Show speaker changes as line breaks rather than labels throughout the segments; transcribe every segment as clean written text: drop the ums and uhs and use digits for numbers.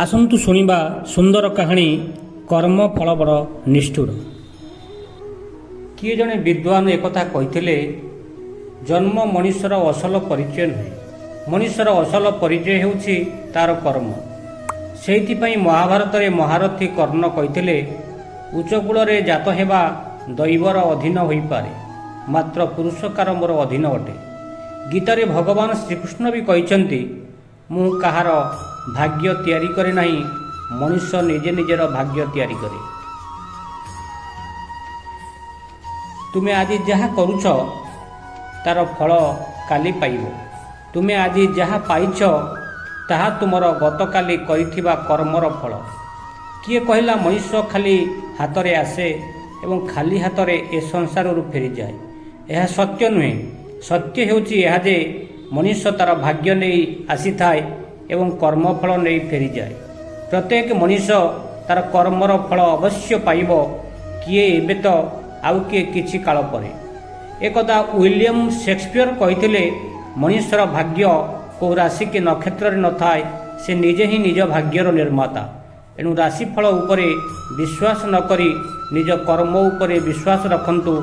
ଆସନ୍ତୁ ଶୁଣିବା ସୁନ୍ଦର କାହାଣୀ, କର୍ମ ଫଳ ବଡ଼ ନିଷ୍ଠୁର। କିଏ ଜଣେ ବିଦ୍ୱାନ ଏକଥା କହିଥିଲେ, ଜନ୍ମ ମଣିଷର ଅସଲ ପରିଚୟ ନୁହେଁ, ମଣିଷର ଅସଲ ପରିଚୟ ହେଉଛି ତାର କର୍ମ। ସେଇଥିପାଇଁ ମହାଭାରତରେ ମହାରଥୀ କର୍ଣ୍ଣ କହିଥିଲେ, ଉଚ୍ଚକୂଳରେ ଜାତ ହେବା ଦୈବର ଅଧୀନ ହୋଇପାରେ, ମାତ୍ର ପୁରୁଷକାର ମୋର ଅଧୀନ ଅଟେ। ଗୀତାରେ ଭଗବାନ ଶ୍ରୀକୃଷ୍ଣ ବି କହିଛନ୍ତି, ମୁଁ କାହାର ଭାଗ୍ୟ ତିଆରି କରେ ନାହିଁ, ମଣିଷ ନିଜେ ନିଜର ଭାଗ୍ୟ ତିଆରି କରେ। ତୁମେ ଆଜି ଯାହା କରୁଛ, ତାର ଫଳ କାଲି ପାଇବ। ତୁମେ ଆଜି ଯାହା ପାଇଛ, ତାହା ତୁମର ଗତକାଲି କରିଥିବା କର୍ମର ଫଳ। କିଏ କହିଲା ମଣିଷ ଖାଲି ହାତରେ ଆସେ ଏବଂ ଖାଲି ହାତରେ ଏ ସଂସାରରୁ ଫେରିଯାଏ? ଏହା ସତ୍ୟ ନୁହେଁ। ସତ୍ୟ ହେଉଛି ଏହା ଯେ ମଣିଷ ତାର ଭାଗ୍ୟ ନେଇ ଆସିଥାଏ ଏବଂ କର୍ମଫଳ ନେଇ ଫେରିଯାଏ। ପ୍ରତ୍ୟେକ ମଣିଷ ତାର କର୍ମର ଫଳ ଅବଶ୍ୟ ପାଇବ, କିଏ ଏବେ ତ ଆଉ କିଏ କିଛି କାଳ ପରେ। ଏକଦା ୱିଲିୟମ ସେକ୍ସପିୟର କହିଥିଲେ, ମଣିଷର ଭାଗ୍ୟ କେଉଁ ରାଶି କି ନକ୍ଷତ୍ରରେ ନଥାଏ, ସେ ନିଜେ ହିଁ ନିଜ ଭାଗ୍ୟର ନିର୍ମାତା। ଏଣୁ ରାଶିଫଳ ଉପରେ ବିଶ୍ୱାସ ନ କରି ନିଜ କର୍ମ ଉପରେ ବିଶ୍ୱାସ ରଖନ୍ତୁ।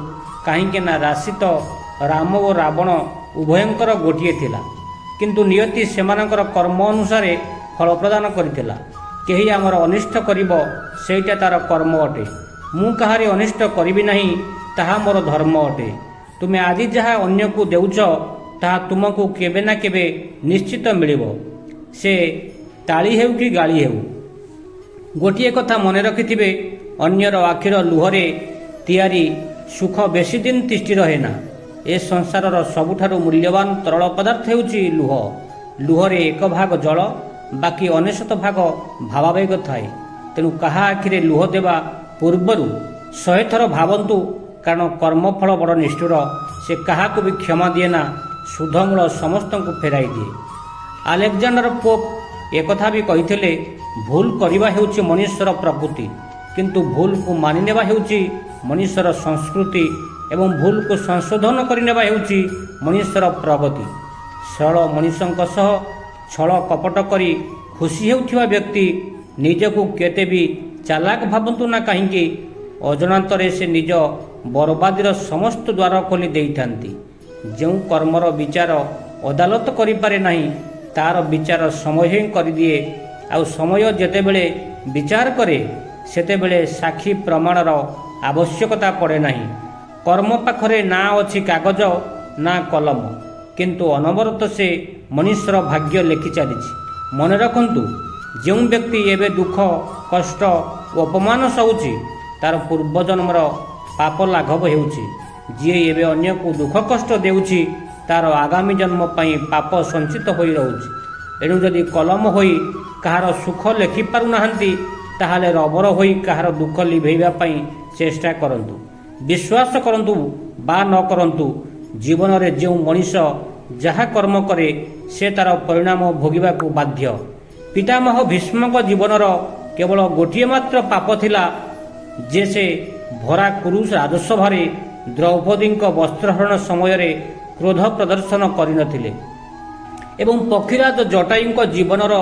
କାହିଁକି ନା ରାଶି ତ ରାମ ଓ ରାବଣ ଉଭୟଙ୍କର ଗୋଟିଏ ଥିଲା, କିନ୍ତୁ ନିୟତି ସେମାନଙ୍କର କର୍ମ ଅନୁସାରେ ଫଳ ପ୍ରଦାନ କରିଥିଲା। କେହି ଆମର ଅନିଷ୍ଟ କରିବ, ସେଇଟା ତାର କର୍ମ ଅଟେ। ମୁଁ କାହାରି ଅନିଷ୍ଟ କରିବି ନାହିଁ, ତାହା ମୋର ଧର୍ମ ଅଟେ। ତୁମେ ଆଜି ଯାହା ଅନ୍ୟକୁ ଦେଉଛ, ତାହା ତୁମକୁ କେବେ ନା କେବେ ନିଶ୍ଚିତ ମିଳିବ, ସେ ତାଳି ହେଉ କି ଗାଳି ହେଉ। ଗୋଟିଏ କଥା ମନେ ରଖିଥିବେ, ଅନ୍ୟର ଆଖିର ଲୁହରେ ତିଆରି ସୁଖ ବେଶୀ ଦିନ ତିଷ୍ଠି ରହେ ନା। ଏ ସଂସାରର ସବୁଠାରୁ ମୂଲ୍ୟବାନ ତରଳ ପଦାର୍ଥ ହେଉଛି ଲୁହ। ଲୁହରେ ଏକ ଭାଗ ଜଳ, ବାକି 99 ଭାଗ ଭାବାବେଗ ଥାଏ। ତେଣୁ କାହା ଆଖିରେ ଲୁହ ଦେବା ପୂର୍ବରୁ 100 ଥର ଭାବନ୍ତୁ, କାରଣ କର୍ମଫଳ ବଡ଼ ନିଷ୍ଠୁର। ସେ କାହାକୁ ବି କ୍ଷମା ଦିଏ ନା, ସୁଧମୂଳ ସମସ୍ତଙ୍କୁ ଫେରାଇ ଦିଏ। ଆଲେକ୍ଜାଣ୍ଡର ପୋପ୍ ଏକଥା ବି କହିଥିଲେ, ଭୁଲ କରିବା ହେଉଛି ମନୁଷ୍ୟର ପ୍ରକୃତି, କିନ୍ତୁ ଭୁଲକୁ ମାନିନେବା ହେଉଛି ମଣିଷର ସଂସ୍କୃତି ଏବଂ ଭୁଲକୁ ସଂଶୋଧନ କରିନେବା ହେଉଛି ମଣିଷର ପ୍ରଗତି। ସରଳ ମଣିଷଙ୍କ ସହ ଛଳ କପଟ କରି ଖୁସି ହେଉଥିବା ବ୍ୟକ୍ତି ନିଜକୁ କେତେ ବି ଚାଲାକ ଭାବନ୍ତୁ ନା କାହିଁକି, ଅଜାଣତରେ ସେ ନିଜ ବରବାଦିର ସମସ୍ତ ଦ୍ୱାର ଖୋଲି ଦେଇଥାନ୍ତି। ଯେଉଁ କର୍ମର ବିଚାର ଅଦାଲତ କରିପାରେ ନାହିଁ, ତାର ବିଚାର ସମୟ ହିଁ କରିଦିଏ। ଆଉ ସମୟ ଯେତେବେଳେ ବିଚାର କରେ, ସେତେବେଳେ ସାକ୍ଷୀ ପ୍ରମାଣର ଆବଶ୍ୟକତା ପଡ଼େ ନାହିଁ। କର୍ମ ପାଖରେ ନା ଅଛି କାଗଜ ନା କଲମ, କିନ୍ତୁ ଅନବରତ ସେ ମଣିଷର ଭାଗ୍ୟ ଲେଖି ଚାଲିଛି। ମନେ ରଖନ୍ତୁ, ଯେଉଁ ବ୍ୟକ୍ତି ଏବେ ଦୁଃଖ, କଷ୍ଟ ଓ ଅପମାନ ସହୁଛି, ତାର ପୂର୍ବଜନ୍ମର ପାପ ଲାଘବ ହେଉଛି। ଯିଏ ଏବେ ଅନ୍ୟକୁ ଦୁଃଖ କଷ୍ଟ ଦେଉଛି, ତାର ଆଗାମୀ ଜନ୍ମ ପାଇଁ ପାପ ସଞ୍ଚିତ ହୋଇ ରହୁଛି। ଏଣୁ ଯଦି କଲମ ହୋଇ କାହାର ସୁଖ ଲେଖିପାରୁନାହାନ୍ତି, ତାହେଲେ ରବର ହୋଇ କାହାର ଦୁଃଖ ଲିଭେଇବା ପାଇଁ ଚେଷ୍ଟା କରନ୍ତୁ। ବିଶ୍ୱାସ କରନ୍ତୁ ବା ନ କରନ୍ତୁ, ଜୀବନରେ ଯେଉଁ ମଣିଷ ଯାହା କର୍ମ କରେ, ସେ ତାର ପରିଣାମ ଭୋଗିବାକୁ ବାଧ୍ୟ। ପିତାମହ ଭୀଷ୍ମଙ୍କ ଜୀବନର କେବଳ ଗୋଟିଏ ମାତ୍ର ପାପ ଥିଲା ଯେ ସେ ଭରା କୁରୁଶ ରାଜସଭାରେ ଦ୍ରୌପଦୀଙ୍କ ବସ୍ତ୍ରହରଣ ସମୟରେ କ୍ରୋଧ ପ୍ରଦର୍ଶନ କରିନଥିଲେ ଏବଂ ପକ୍ଷୀରାଜ ଜଟାୟୁଙ୍କ ଜୀବନର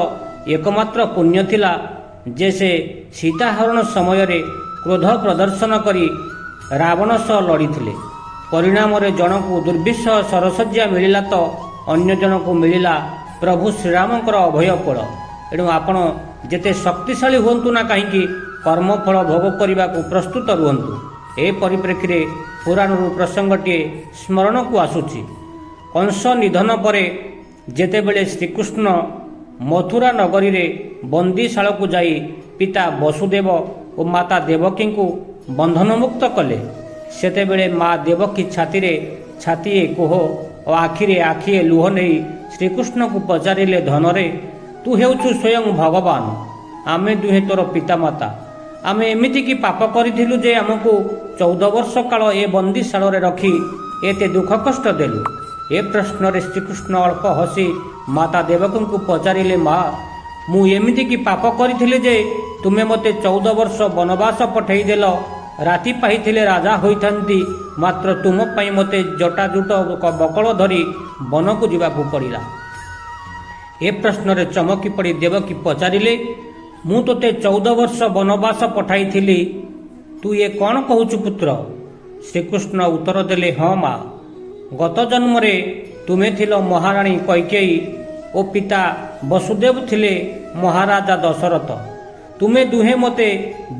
ଏକମାତ୍ର ପୁଣ୍ୟ ଥିଲା ଯେ ସେ ସୀତାହରଣ ସମୟରେ କ୍ରୋଧ ପ୍ରଦର୍ଶନ କରି ରାବଣ ସହ ଲଢ଼ିଥିଲେ। ପରିଣାମରେ ଜଣକୁ ଦୁର୍ବିସହ ଶରଶଯ୍ୟା ମିଳିଲା ତ ଅନ୍ୟ ଜଣକୁ ମିଳିଲା ପ୍ରଭୁ ଶ୍ରୀରାମଙ୍କର ଅଭୟ କୋଳ। ଏଣୁ ଆପଣ ଯେତେ ଶକ୍ତିଶାଳୀ ହୁଅନ୍ତୁ ନା କାହିଁକି, କର୍ମଫଳ ଭୋଗ କରିବାକୁ ପ୍ରସ୍ତୁତ ରୁହନ୍ତୁ। ଏ ପରିପ୍ରେକ୍ଷୀରେ ପୁରାଣରୁ ପ୍ରସଙ୍ଗଟିଏ ସ୍ମରଣକୁ ଆସୁଛି। କଂସ ନିଧନ ପରେ ଯେତେବେଳେ ଶ୍ରୀକୃଷ୍ଣ ମଥୁରା ନଗରୀରେ ବନ୍ଦୀଶାଳକୁ ଯାଇ ପିତା ବସୁଦେବ ଓ ମାତା ଦେବକୀଙ୍କୁ ବନ୍ଧନମୁକ୍ତ କଲେ, ସେତେବେଳେ ମା ଦେବକୀ ଛାତିରେ ଛାତିଏ କୋହ ଓ ଆଖିରେ ଆଖିଏ ଲୁହ ନେଇ ଶ୍ରୀକୃଷ୍ଣଙ୍କୁ ପଚାରିଲେ, ଧନରେ, ତୁ ହେଉଛୁ ସ୍ୱୟଂ ଭଗବାନ, ଆମେ ଦୁହେଁ ତୋର ପିତାମାତା। ଆମେ ଏମିତି କି ପାପ କରିଥିଲୁ ଯେ ଆମକୁ 14 ବର୍ଷ କାଳ ଏ ବନ୍ଦୀଶାଳରେ ରଖି ଏତେ ଦୁଃଖ କଷ୍ଟ ଦେଲୁ? ଏ ପ୍ରଶ୍ନରେ ଶ୍ରୀକୃଷ୍ଣ ଅଳ୍ପ ହସି ମାତା ଦେବକୀଙ୍କୁ ପଚାରିଲେ, ମା, ମୁଁ ଏମିତି କି ପାପ କରିଥିଲି ଯେ ତୁମେ ମୋତେ 14 ବର୍ଷ ବନବାସ ପଠେଇଦେଲ? ରାତି ପାହିଥିଲେ ରାଜା ହୋଇଥାନ୍ତି, ମାତ୍ର ତୁମ ପାଇଁ ମୋତେ ଜଟାଜୁଟ ବକଳ ଧରି ବନକୁ ଯିବାକୁ ପଡ଼ିଲା। ଏ ପ୍ରଶ୍ନରେ ଚମକି ପଡ଼ି ଦେବକୀ ପଚାରିଲେ, ମୁଁ ତୋତେ 14 ବର୍ଷ ବନବାସ ପଠାଇଥିଲି, ତୁ ଏ କ'ଣ କହୁଛୁ ପୁତ୍ର? ଶ୍ରୀକୃଷ୍ଣ ଉତ୍ତର ଦେଲେ, ହଁ ମା, ଗତ ଜନ୍ମରେ ତୁମେ ଥିଲ ମହାରାଣୀ କୈକେୟୀ ଓ ପିତା ବସୁଦେବ ଥିଲେ ମହାରାଜା ଦଶରଥ। ତୁମେ ଦୁହେଁ ମୋତେ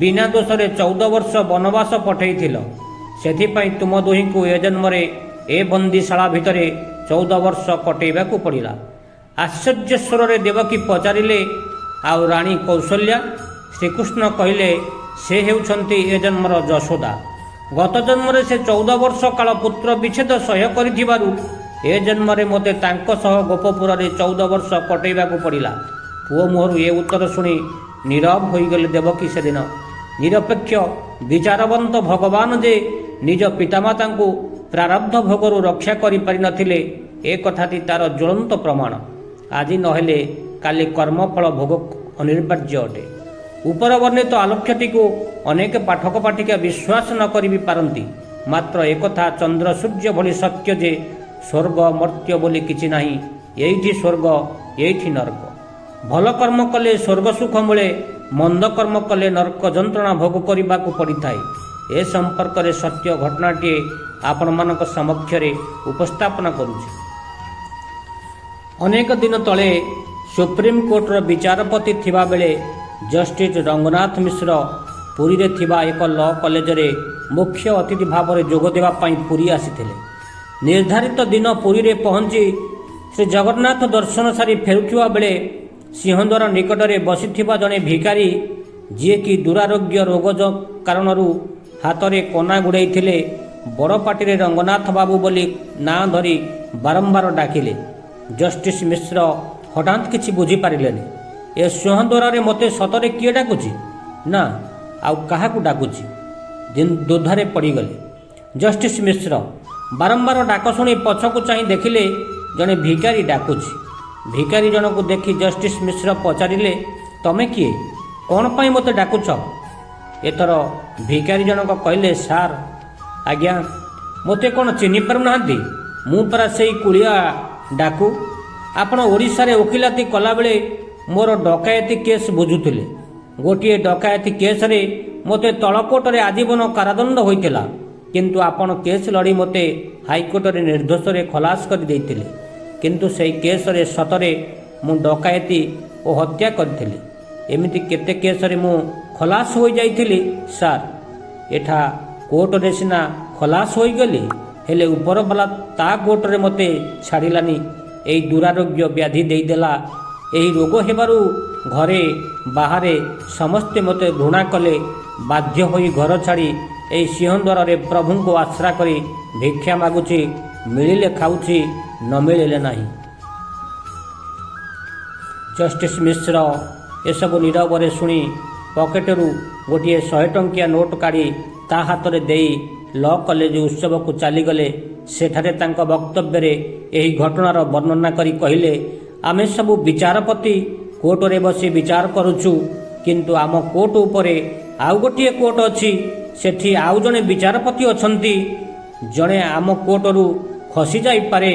ବିନା ଦୋଷରେ 14 ବର୍ଷ ବନବାସ ପଠାଇଥିଲ। ସେଥିପାଇଁ ତୁମ ଦୁହିଁଙ୍କୁ ଏ ଜନ୍ମରେ ଏ ବନ୍ଦୀଶାଳା ଭିତରେ 14 ବର୍ଷ କଟେଇବାକୁ ପଡ଼ିଲା। ଆଶ୍ଚର୍ଯ୍ୟ ସ୍ୱରରେ ଦେବକୀ ପଚାରିଲେ, ଆଉ ରାଣୀ କୌଶଲ୍ୟା? ଶ୍ରୀକୃଷ୍ଣ କହିଲେ, ସେ ହେଉଛନ୍ତି ଏ ଜନ୍ମର ଯଶୋଦା। ଗତ ଜନ୍ମରେ ସେ 14 ବର୍ଷ କାଳ ପୁତ୍ର ବିଚ୍ଛେଦ ସହ୍ୟ କରିଥିବାରୁ ଏ ଜନ୍ମରେ ମୋତେ ତାଙ୍କ ସହ ଗୋପପୁରରେ 14 ବର୍ଷ କଟେଇବାକୁ ପଡ଼ିଲା। ପୁଅ ମୁହଁରୁ ଏ ଉତ୍ତର ଶୁଣି ନୀରବ ହୋଇଗଲେ ଦେବକୀ ସେଦିନ। ନିରପେକ୍ଷ ବିଚାରବନ୍ତ ଭଗବାନ ଯେ ନିଜ ପିତାମାତାଙ୍କୁ ପ୍ରାରବ୍ଧ ଭୋଗରୁ ରକ୍ଷା କରିପାରିନଥିଲେ, ଏ କଥାଟି ତାର ଜ୍ୱଳନ୍ତ ପ୍ରମାଣ। ଆଜି ନହେଲେ କାଲି କର୍ମଫଳ ଭୋଗ ଅନିବାର୍ଯ୍ୟ ଅଟେ। ଉପର ବର୍ଣ୍ଣିତ ଆଲେଖ୍ୟଟିକୁ ଅନେକ ପାଠକ ପାଠିକା ବିଶ୍ୱାସ ନ କରି ବି ପାରନ୍ତି। ମାତ୍ର ଏକଥା ଚନ୍ଦ୍ର ସୂର୍ଯ୍ୟ ଭଳି ସତ୍ୟ ଯେ ସ୍ୱର୍ଗ ମର୍ତ୍ତ୍ୟ ବୋଲି କିଛି ନାହିଁ। ଏଇଠି ସ୍ୱର୍ଗ, ଏଇଠି ନର୍କ। ଭଲ କର୍ମ କଲେ ସ୍ୱର୍ଗ ସୁଖ ମିଳେ, ମନ୍ଦ କର୍ମ କଲେ ନର୍କ ଯନ୍ତ୍ରଣା ଭୋଗ କରିବାକୁ ପଡ଼ିଥାଏ। ଏ ସମ୍ପର୍କରେ ସତ୍ୟ ଘଟଣାଟିଏ ଆପଣମାନଙ୍କ ସମକ୍ଷରେ ଉପସ୍ଥାପନ କରୁଛି। ଅନେକ ଦିନ ତଳେ ସୁପ୍ରିମକୋର୍ଟର ବିଚାରପତି ଥିବାବେଳେ ଜଷ୍ଟିସ୍ ରଙ୍ଗନାଥ ମିଶ୍ର ପୁରୀରେ ଥିବା ଏକ ଲ କଲେଜରେ ମୁଖ୍ୟ ଅତିଥି ଭାବରେ ଯୋଗ ଦେବା ପାଇଁ ପୁରୀ ଆସିଥିଲେ। ନିର୍ଦ୍ଧାରିତ ଦିନ ପୁରୀରେ ପହଞ୍ଚି ଶ୍ରୀ ଜଗନ୍ନାଥ ଦର୍ଶନ ସାରି ଫେରୁଥିବା ବେଳେ ସିଂହଦ୍ୱାର ନିକଟରେ ବସିଥିବା ଜଣେ ଭିକାରୀ, ଯିଏକି ଦୁରାରୋଗ୍ୟ ରୋଗ କାରଣରୁ ହାତରେ କନା ଗୁଡ଼େଇଥିଲେ, ବଡ଼ ପାଟିରେ ରଙ୍ଗନାଥ ବାବୁ ବୋଲି ନାଁ ଧରି ବାରମ୍ବାର ଡାକିଲେ। ଜଷ୍ଟିସ୍ ମିଶ୍ର ହଠାତ୍ କିଛି ବୁଝିପାରିଲେନି। ଏ ସିଂହଦ୍ୱାରରେ ମୋତେ ସତରେ କିଏ ଡାକୁଛି ନା ଆଉ କାହାକୁ ଡାକୁଛି? ଦ୍ୱନ୍ଦ୍ୱରେ ପଡ଼ିଗଲେ ଜଷ୍ଟିସ୍ ମିଶ୍ର। ବାରମ୍ବାର ଡାକ ଶୁଣି ପଛକୁ ଚାହିଁ ଦେଖିଲେ, ଜଣେ ଭିକାରୀ ଡାକୁଛି। ଭିକାରୀ ଜଣକୁ ଦେଖି ଜଷ୍ଟିସ୍ ମିଶ୍ର ପଚାରିଲେ, ତମେ କିଏ? କ'ଣ ପାଇଁ ମୋତେ ଡାକୁଛ? ଏଥର ଭିକାରୀ ଜଣକ କହିଲେ, ସାର୍, ଆଜ୍ଞା, ମୋତେ କ'ଣ ଚିହ୍ନି ପାରୁନାହାନ୍ତି? ମୁଁ ପରା ସେଇ କୁଳିଆ ଡାକୁ। ଆପଣ ଓଡ଼ିଶାରେ ଓକିଲାତି କଲାବେଳେ ମୋର ଡକାୟତି କେସ୍ ବୁଝୁଥିଲେ। ଗୋଟିଏ ଡକାୟତି କେସ୍ରେ ମୋତେ ତଳକୋର୍ଟରେ ଆଜୀବନ କାରାଦଣ୍ଡ ହୋଇଥିଲା, କିନ୍ତୁ ଆପଣ କେସ୍ ଲଢ଼ି ମୋତେ ହାଇକୋର୍ଟରେ ନିର୍ଦ୍ଦୋଷରେ ଖଲାସ କରିଦେଇଥିଲେ। କିନ୍ତୁ ସେଇ କେସ୍ରେ ସତରେ ମୁଁ ଡକାୟତି ଓ ହତ୍ୟା କରିଥିଲି। ଏମିତି କେତେ କେସ୍ରେ ମୁଁ ଖଲାସ ହୋଇଯାଇଥିଲି ସାର୍। ଏଠା କୋର୍ଟରେ ସିନା ଖଲାସ ହୋଇଗଲି, ହେଲେ ଉପରବାଲା ତା କୋର୍ଟରେ ମୋତେ ଛାଡ଼ିଲାନି। ଏଇ ଦୁରାରୋଗ୍ୟ ବ୍ୟାଧି ଦେଇଦେଲା। ଏହି ରୋଗ ହେବାରୁ ଘରେ ବାହାରେ ସମସ୍ତେ ମୋତେ ଘୃଣା କଲେ। ବାଧ୍ୟ ହୋଇ ଘର ଛାଡ଼ି ଏହି ସିଂହଦ୍ୱାରରେ ପ୍ରଭୁଙ୍କୁ ଆଶ୍ରା କରି ଭିକ୍ଷା ମାଗୁଛି। ମିଳିଲେ ଖାଉଛି, ନ ମିଳିଲେ ନାହିଁ। ଜଷ୍ଟିସ୍ ମିଶ୍ର ଏସବୁ ନୀରବରେ ଶୁଣି ପକେଟରୁ ଗୋଟିଏ 100 ଟଙ୍କିଆ ନୋଟ୍ କାଢ଼ି ତା ହାତରେ ଦେଇ ଲ କଲେଜ ଉତ୍ସବକୁ ଚାଲିଗଲେ। ସେଠାରେ ତାଙ୍କ ବକ୍ତବ୍ୟରେ ଏହି ଘଟଣାର ବର୍ଣ୍ଣନା କରି କହିଲେ, ଆମେ ସବୁ ବିଚାରପତି କୋର୍ଟରେ ବସି ବିଚାର କରୁଛୁ, କିନ୍ତୁ ଆମ କୋର୍ଟ ଉପରେ ଆଉ ଗୋଟିଏ କୋର୍ଟ ଅଛି। ସେଠି ଆଉ ଜଣେ ବିଚାରପତି ଅଛନ୍ତି। ଜଣେ ଆମ କୋର୍ଟରୁ ଖସି ଯାଇପାରେ,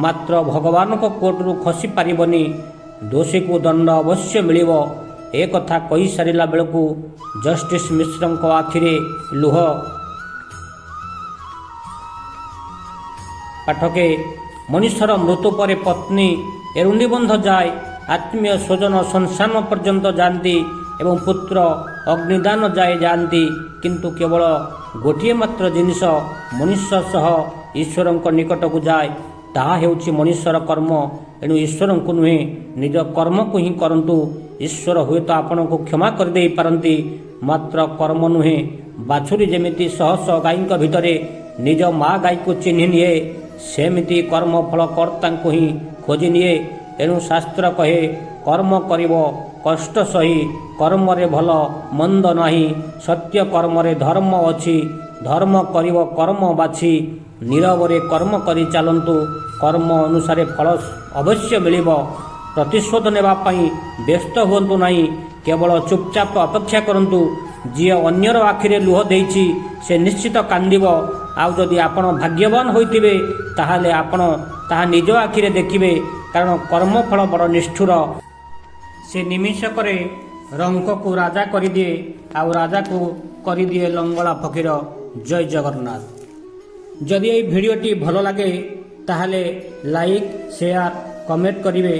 ମାତ୍ର ଭଗବାନଙ୍କ କୋର୍ଟରୁ ଖସି ପାରିବନି। ଦୋଷୀକୁ ଦଣ୍ଡ ଅବଶ୍ୟ ମିଳିବ। ଏ କଥା କହିସାରିଲା ବେଳକୁ ଜଷ୍ଟିସ୍ ମିଶ୍ରଙ୍କ ଆଖିରେ ଲୁହ। ପାଠକେ, ମଣିଷର ମୃତ୍ୟୁ ପରେ ପତ୍ନୀ ଏରୁଣ୍ଡିବନ୍ଧ ଯାଏ, ଆତ୍ମୀୟ ସ୍ୱଜନ ଶ୍ମଶାନ ପର୍ଯ୍ୟନ୍ତ ଯାଆନ୍ତି ଏବଂ ପୁତ୍ର ଅଗ୍ନିଦାନ ଯାଏ ଯାଆନ୍ତି। କିନ୍ତୁ କେବଳ ଗୋଟିଏ ମାତ୍ର ଜିନିଷ ମଣିଷ ସହ ଈଶ୍ୱରଙ୍କ ନିକଟକୁ ଯାଏ, ତାହା ହେଉଛି ମଣିଷର କର୍ମ। ଏଣୁ ଈଶ୍ୱରଙ୍କୁ ନୁହେଁ, ନିଜ କର୍ମକୁ ହିଁ କରନ୍ତୁ। ଈଶ୍ୱର ହୁଏତ ଆପଣଙ୍କୁ କ୍ଷମା କରିଦେଇ ପାରନ୍ତି, ମାତ୍ର କର୍ମ ନୁହେଁ। ବାଛୁରୀ ଯେମିତି ଶହ ଶହ ଗାଈଙ୍କ ଭିତରେ ନିଜ ମା ଗାଈକୁ ଚିହ୍ନି ନିଏ, ସେମିତି କର୍ମଫଳ କର୍ତ୍ତାଙ୍କୁ ହିଁ ଖୋଜି ନିଏ। ଏଣୁ ଶାସ୍ତ୍ର କହେ, କର୍ମ କରିବ କଷ୍ଟ ସହି, କର୍ମରେ ଭଲ ମନ୍ଦ ନାହିଁ, ସତ୍ୟ କର୍ମରେ ଧର୍ମ ଅଛି, ଧର୍ମ କରିବ କର୍ମ ବାଛି। ନୀରବରେ କର୍ମ କରି ଚାଲନ୍ତୁ, କର୍ମ ଅନୁସାରେ ଫଳ ଅବଶ୍ୟ ମିଳିବ। ପ୍ରତିଶୋଧ ନେବା ପାଇଁ ବ୍ୟସ୍ତ ହୁଅନ୍ତୁ ନାହିଁ, କେବଳ ଚୁପଚାପ ଅପେକ୍ଷା କରନ୍ତୁ। ଯିଏ ଅନ୍ୟର ଆଖିରେ ଲୁହ ଦେଇଛି, ସେ ନିଶ୍ଚିତ କାନ୍ଦିବ। ଆଉ ଯଦି ଆପଣ ଭାଗ୍ୟବାନ ହୋଇଥିବେ, ତାହେଲେ ଆପଣ ତାହା ନିଜ ଆଖିରେ ଦେଖିବେ, କାରଣ କର୍ମଫଳ ବଡ଼ ନିଷ୍ଠୁର। ସେ ନିମିଷକରେ ରଙ୍କକୁ ରାଜା କରିଦିଏ ଆଉ ରାଜାକୁ କରିଦିଏ ଲଙ୍ଗଳା ଫକୀର। ଜୟ ଜଗନ୍ନାଥ। ଯଦି ଏଇ ଭିଡ଼ିଓଟି ଭଲ ଲାଗେ, ତାହେଲେ ଲାଇକ୍, ସେୟାର, କମେଣ୍ଟ କରିବେ।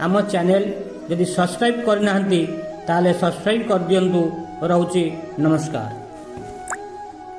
ଆମ ଚ୍ୟାନେଲ ଯଦି ସବସ୍କ୍ରାଇବ୍ କରିନାହାନ୍ତି, ତାହେଲେ ସବସ୍କ୍ରାଇବ୍ କରିଦିଅନ୍ତୁ। ରହୁଛି, ନମସ୍କାର।